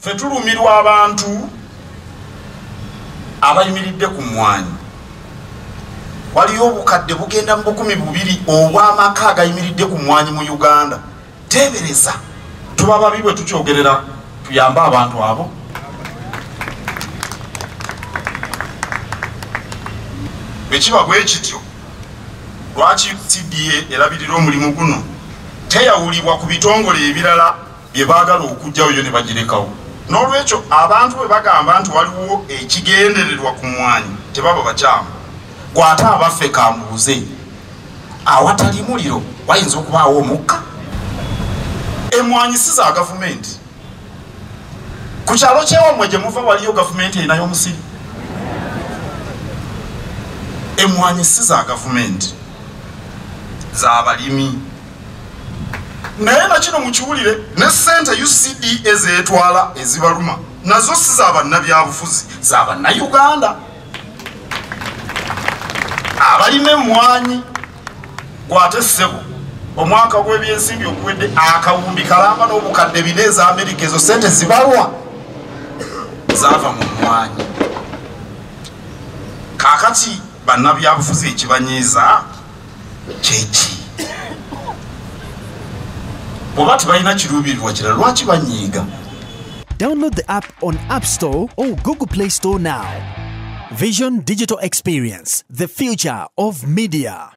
Ffe tulumirwa abantu abayimiridde ku mmwanyi. Waliyo obukadde bugenda mu 2000 obw'amaka agayimiridde ku mmwanyi mu Uganda. Teebereza, tuba babi bwe tukyogerera, tuyambe abantu abo. Bwe kiba bwe kityo, lwaki CDA erabirira omulimu guno teyawulibwa ku bitongole ebirala bye baagala okuggyayo yo ne bagirekawo? N'olwekyo abantu bwe bagamba nti waliwo ekigendererwa ku mmwanyi tebaba bakyamu. Gw'ate abaffe kambuuze, awatali muliro wayinza okubaawo omukka? Emmwanyi si za gavumenti. Ku kyalo kyewammwe gye muva waliyo gavumenti erinayo omusiri? Emmwanyi si za gavumenti, za balimi. Naye na kino mukiwulire, ne ssente UCDA zeetwala ezibaluma nazo si za bannabyabufuzi, za bannayuganda abalima emmwanyi. Gwate ssebo, omwaka gw'ebyensimbi oguwedde akawumbi kalamba n'obukadde 4 eza Amerika, ezo ssente zibalwa zaava mu mmwanyi. Kaakati bannabyabufuzi ekibanyiiza kyeki? Bw'oba tebalina kiruubirirwa kirala, lwaki banyiiga? Download the app on App Store or Google Play Store now. Vision Digital Experience, the future of media.